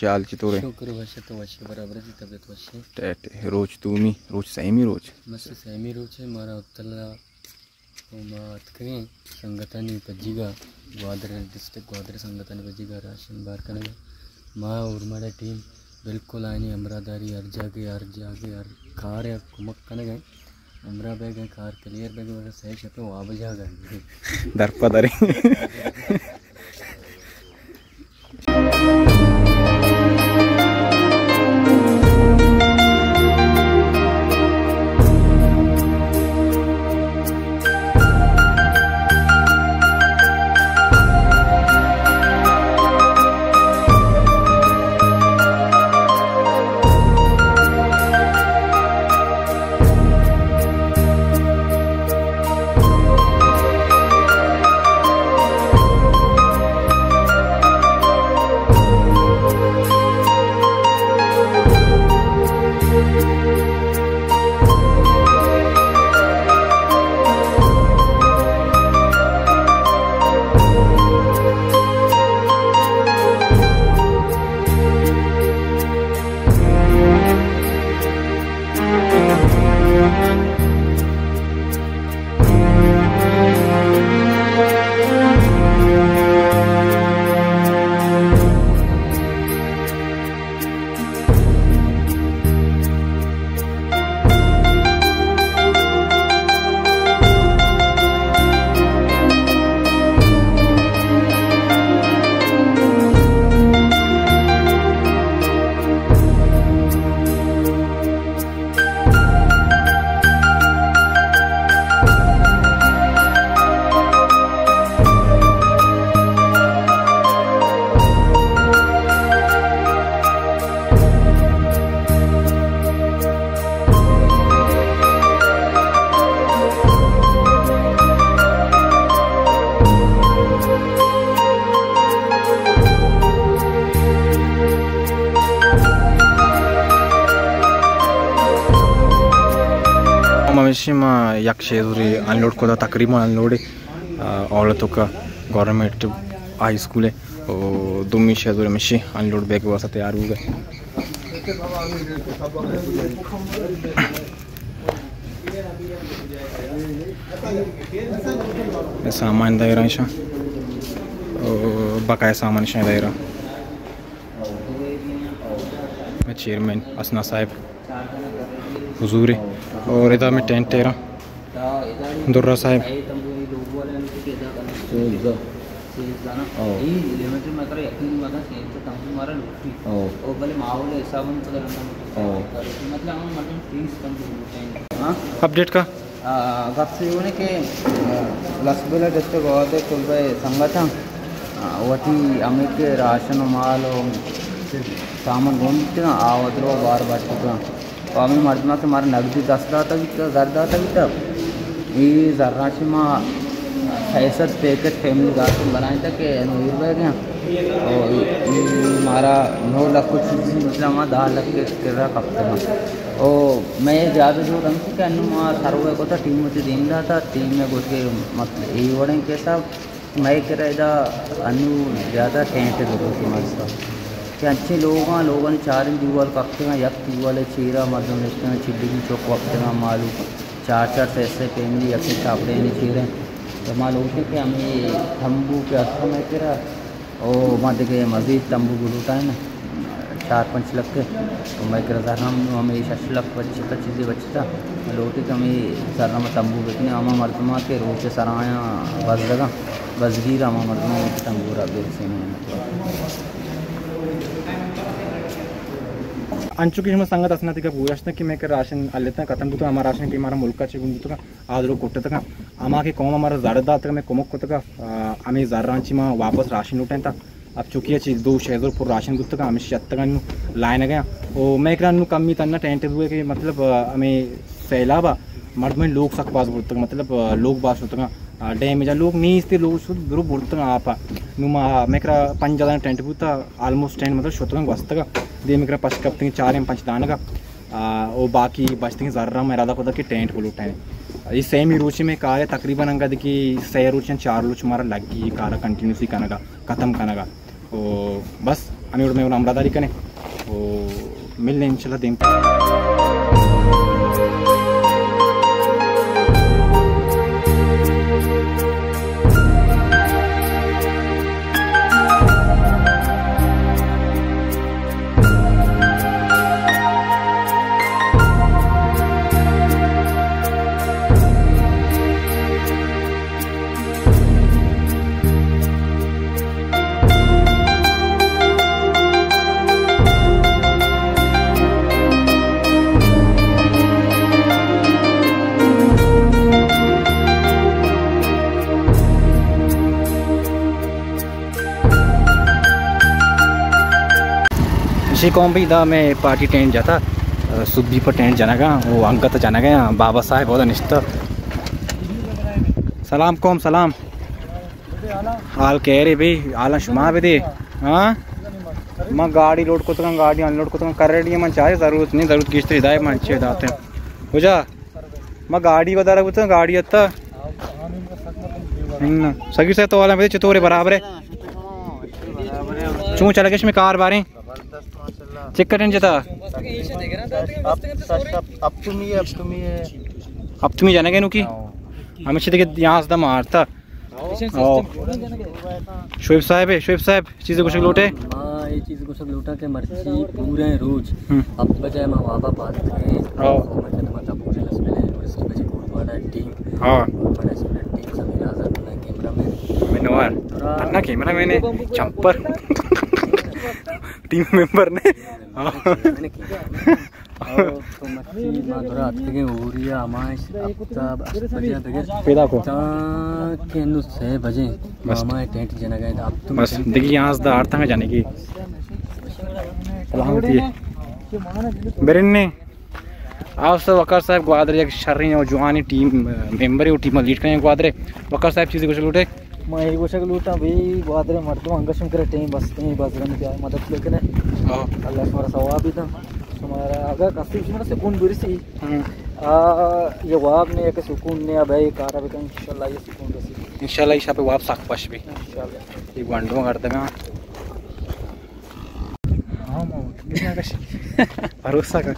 چے حال، چطور ئے؟ شکر وش، تو وش ئے، برابر ئے، طبیعت وش ئے؟ ٹیٹ ئے۔ روچ دومی، روچ سیمی روچ؟ بس سیمی روچ ئے، مارا اتلا، تو ما اتکگیں سنگتانی پجیگا، گوادر ڈسٹرکٹ گوادر سنگتانی پجیگا راشن بار کنگا۔ ما اورماڑہ ٹیم بالکل آیانی ہمراہ داری، ہر جاگہ، ہر جاگہ، ہر کار ءَ کمک کنگا۔ ہمراہ بیگ ءَ کار کلیئر بیگ ءَ، مگر سئے شپ ءَ واب جاگہ۔ در پہ دریں۔ ہمیشی ما یک شیزوری انلوڈ کدا، تقریباً انلوڈ، آ، اول توکا گورنمنٹ ہائی اسکول ہے، او دومی شیزوری ہمیشی انلوڈ بیگ واسطہ تیار ہو گئے۔ سامان دائرہ شاہ، او بقایا سامان شاہ دائرہ۔ چیئرمین حسنا صاحب حضور ہے۔ اور ادا میں ٹینٹ ہے را درہ صاحب۔ اپڈیٹ کا؟ آ، گپ چہ اے کہ، آ، لسبیلہ ڈسٹرکٹ گوادر کلبہ ءِ سنگتاں، آ، وتی ہمے کہ راشن و مال و سامان گون بیتگاں، آ و درو بار بٹتگاں۔ و ہمے مردماں کہ مارا نگدی دست داتگ بیتگ، زر داتگ بیتگ، اے زراں چہ ما سئے سد پیکٹ فیملی گارڈن بنائینتگ کہ انو ایر بیگ ءَ۔ و اے، اے مارا نو لکھ و چیزی، مطلب، ما دہ لکھ ءِ کرا کپتگاں۔ او مئے زیادہ جہد انت کہ انوں ما سروے کتا، ٹیم وتی دیم داتا، ٹیم ءَ گوشت کہ مطلب اے وڑیں کہ صاحب مئے کرا ادا انوں زیادہ ٹینٹ ءِ ضرورت انت مارا کہ انچیں لوگاں، لوگانی چاریں دیوال کپتگاں، یک دیوال ءِ چیرا مردم نشتگاں، چڈی چک وپتگاں، مالو چار چار سئے سئے فیملی یکیں چھاپڑے چیرا۔ تو ما لوٹیں کہ ہمے تمبو کہ است مئے کرا، او ما دگہ مزید تمبو بلوٹائیں، چار پنچ لکھ ءِ۔ او مئے کرا زر ہم نوں ہمے شش لکھ بچتا، چیزے بچتا۔ لوٹیں کہ ہمے زر ہم تمبو بکنیں، ہما مردماں کہ روچ ءِ سرایاں بزگاں، بزگیر ہما مردماں کہ تمبو را برسینیں۔ انچو کہ شما سنگت اسنا تک گوشتن کہ مئے کرا راشن ہلتاں ختم بوتگ، ہما راشن کہ مارا ملک ءَ چہ گون بوتگ، آ درو کٹتگاں۔ ہما کہ قوم ءَ مارا زر داتگ، مئے کمک کتگ، آ، ہمے زراں چہ ما واپس راشن لوٹینتگ۔ اب چونکہ چہ دو شہزور پر راشن بوتگ، ہمیش شتگ انو لائن گیا۔ او مئے کرا انو کمی تنا ٹینٹ بوئے کہ مطلب، آ، ہمے سیلاب ءَ مردمانی لوگ سک باز برتگ، مطلب، آ، لوگ باز شتگاں، آ، ڈیمیج ءَ لوگ نیست، لوگ شت درو برتگاں آپ ءَ۔ نو ما مئے کرا پنجاہ دانہ ٹینٹ بوتا، آلموسٹ ٹینٹ مطلب شتگاں گوستگا۔ دیم مئے کرا پش کپتگیں چاریں پنچ دانگا۔ آ، او باقی بچتگیں زر ہم ارادہ کتگ کہ ٹینٹ بلوٹائیں۔ اے سیمی روچے مئے کار ءَ، تقریباً انگت کہ سئے روچ یا چار روچ مارا لگی اے کار ءَ کنٹینیوسلی کنگ ءَ، ختم کنگ ءَ۔ او بس، ہمے وڑ مئے وڑ ہمراہداری کنیں و ملیں انشاءاللہ دیم۔ اشی قوم بھی دا میں پارٹی ٹینٹ جاتا، سبی پر ٹینٹ جنگا، وہ انگت جنگا، بابا صاحب بہت نشتا۔ سلام قوم، سلام۔ حال کہہ رہے بھئی، حالاں شما بدے۔ ہاں؟ ما گاڑی لوڈ کتگاں، گاڑی انلوڈ کتگاں، کر رہی ہے، من چاہے ضرورت نہیں، ضرورت گیشتر ہدایت من چے داتے۔ ہو جا۔ ما گاڑی ودارا بوتاں، گاڑی اتا۔ ہن، سگی سے تو والا بدے چطور ہے، برابر ہے؟ چون چلگش میں کار باریں؟ چک کٹن جتا؟ ہپتمی ہے، ہپتمی ہے۔ ہپتمی جانے گئے نو کی؟ ہاں۔ ہمیں چھ دیکھے یہاں سے مارتا۔ او۔ شعیب صاحب ہے، شعیب صاحب، چیزیں گوشگ لوٹے؟ ما یہ چیز گوشگ لوٹاں کہ مرچی پورے روچ ہم۔ ہفت بجے ما وابا پاد کریں۔ او۔ ما خدمت پورے لسبلے یونیورسٹی بجے گورواڑا ٹیم۔ ہاں۔ گورواڑا اسٹوڈنٹ ٹیم سمیر آزاد، اپنا کیمرہ مین۔ منوار۔ اپنا کیمرہ مین ہے، چمپر۔ ٹیم ممبر نے۔ ہاں۔ تو مرچی ما درا اتکگیں اوریا ہمائش ہفتا ہشت بجے دگہ پیدا کو۔ تاں کہ انو سے بجے بس۔ ہمائے ٹینٹ جنگا ہے، اب تو بس ٹینٹ دگہ یازدہ آرتاں جانے کی۔ سلامتی ہے۔ برن نے۔ آؤ سر وقار صاحب گوادر یک شریں اور جوانی ٹیم ممبر ہے، وہ ٹیم لیڈ کریں گوادر۔ وقار صاحب چیزی گوشگ لوٹے؟ ما اے گوشگ لوٹاں بھئی گوادر مردم انگشم کرے ٹیم بس، ٹیم بس رن کیا مدد لے کنے۔ ہاں۔ اللہ شمارا ثواب دیتا۔ شمارا اگر کسی شمارا سکون برسی، ہم۔ آ، یہ واب نے کہ سکون نے اب اے کارا بکن، انشاءاللہ یہ سکون رسی۔ انشاءاللہ یہ شاپ واب ساک پش بھی۔ انشاءاللہ۔ یہ گوانڈو کر دگا۔ بھروسہ کن۔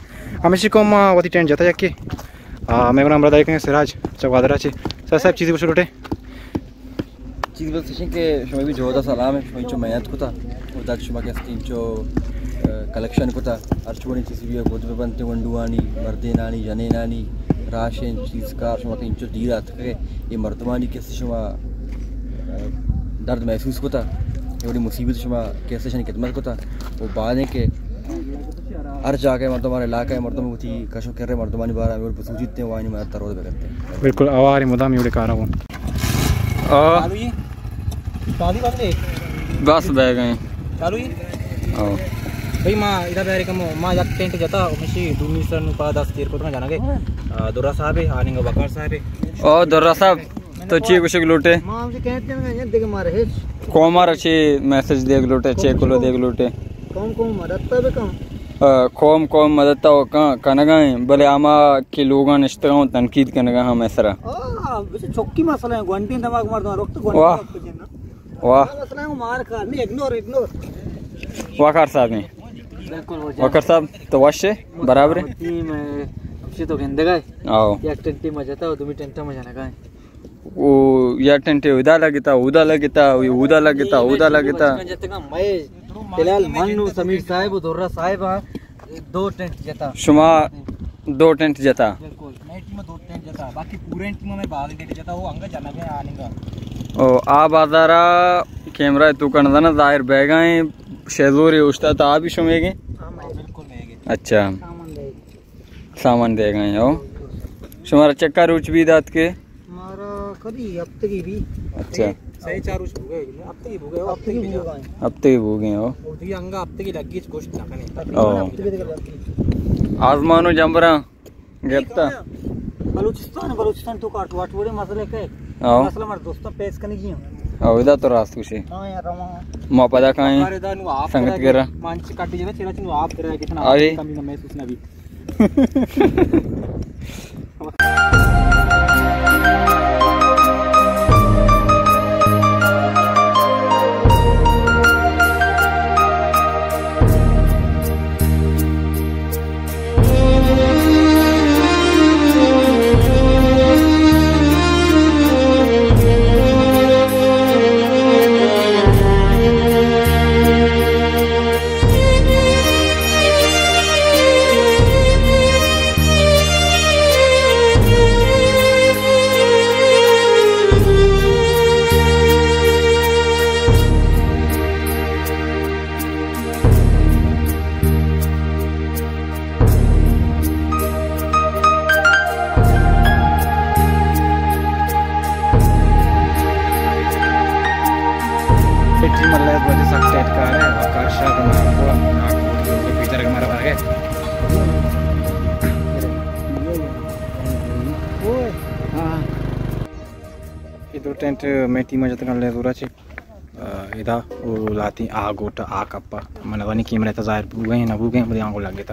ہمیشی کو ما وتی ٹینٹ جتا یکی۔ آ، مئے گورا ہمراہ داری کنیں سراج چہ گوادر ءَ چہ۔ سر صاحب چیزی گوشگ لوٹے؟ چیز بس اش کہ شما بھی جہد ءَ سلام ہے، شما انچو محنت کتا، او داد شما کہ است انچو، آ، کلیکشن کتا، ہر چوڑیں چیز بھی بود بہ بنت، گونڈوانی، مردینانی، جنینانی، راشن، چیز کار، شما کہ انچو دیر آتکے، یہ مردمانی کہ است شما، آ، درد محسوس کتا، یہ بڑی مصیبت شما کہ است شانی خدمت کتا، او بعد ہیں کہ ہر جاگہ مردم، ہر علاقہ مردم وتی کش و کر مردمانی بارہ میں بسوچیت ہیں، وانی مدد ترود بکتے ہیں۔ بالکل، آوار مدام یہ کارا ہوں۔ آ۔ چالو ہی؟ چالو بندے؟ بس بہ گئے۔ چالو ہی؟ او۔ بھئی ما ادا بہ رکم، ما یک ٹینٹ جتا، مشی دومی سر نو پا دس تیر کو جانا گئے۔ آ، درا صاحب ہے، آننگ وقار صاحب ہے۔ او درا صاحب۔ تو چی گوشگ لوٹے؟ ما ہم سے کہتے ہیں، یہ دیکھ مارے ہچ۔ قوم ءَ را چی میسج دیگ لوٹے، چی کلو دیگ لوٹے؟ قوم قوم مدد تا بکن۔ آ، قوم قوم مدد تا کن-، کنگا ہیں، بلے ہما کہ لوگاں نشتگاں تنقید کنگا ہمیں سرا۔ آ، بس چکی مسئلہ ہے، گونڈی دماغ مردم رکت گونڈی واہ۔ مسئلہ ہے، مار کار نہیں، اگنور، اگنور۔ وقار صاحب ہیں۔ بالکل، وقار صاحب، تو وش ہے؟ برابر ہے؟ ٹیم ہے، اسی تو گندگا ہے۔ آؤ۔ یک ٹینٹ ٹیم جتا، دومی ٹینٹ میں جانا ہے۔ او یا ٹینٹ اودا لگتا، اودا لگتا، اودا لگتا، اودا لگتا۔ فی الحال من و سمیر صاحب و درہ صاحب ہاں، دو ٹینٹ جتا۔ شما دو ٹینٹ جتا؟ بالکل، میں ٹیم دو ٹینٹ جتا، باقی پورے ٹیم میں باز ٹینٹ جتا، وہ انگا جنگ ہے آنگا۔ او آ بازارا کیمرہ تو کنزنا ظاہر بیگا ہیں، شہزور اوشتا تا آ بھی شمیگے؟ ہاں، بالکل میگے۔ اچھا۔ سامان دے۔ سامان دے گئے ہو۔ شمارا چکا روچ بھی دات کے؟ مارا کدی ہفتگی بھی۔ اچھا۔ سہی چار روچ ہو گئے، ہفتگی ہو گئے، ہفتگی ہو گئے۔ ہفتگی ہو گئے ہو۔ اور دی انگا ہفتگی لگی، گوشت نہ کنے۔ او۔ آزمان و جمبراں گپتا۔ بلوچستان، بلوچستان تو کاٹ واٹ وڑے مسئلے کے؟ او۔ مسئلہ مر دوستاں پیس کنی گیا۔ او، ادا تو راست کچھ ہے۔ ہاں یار، رواں۔ ما پدا کائیں۔ سنگت گرا۔ مانچ کاٹی جنا، چیرا چنو آپ کرا، کتنا ارے۔ کمی نہ محسوس نہ بھی۔ دو ٹینٹ مئے ٹیم ءَ جتگ اَنت لہزور ءَ چہ، آ، ادا او لہتیں آ گوٹ ءَ آ کپ ءَ۔ من نزانیں کیمرہ ءَ تہ ظاہر بوگ ءَ اِنت نہ بوگ ءَ اِنت، بلے آنگو لگ اِت۔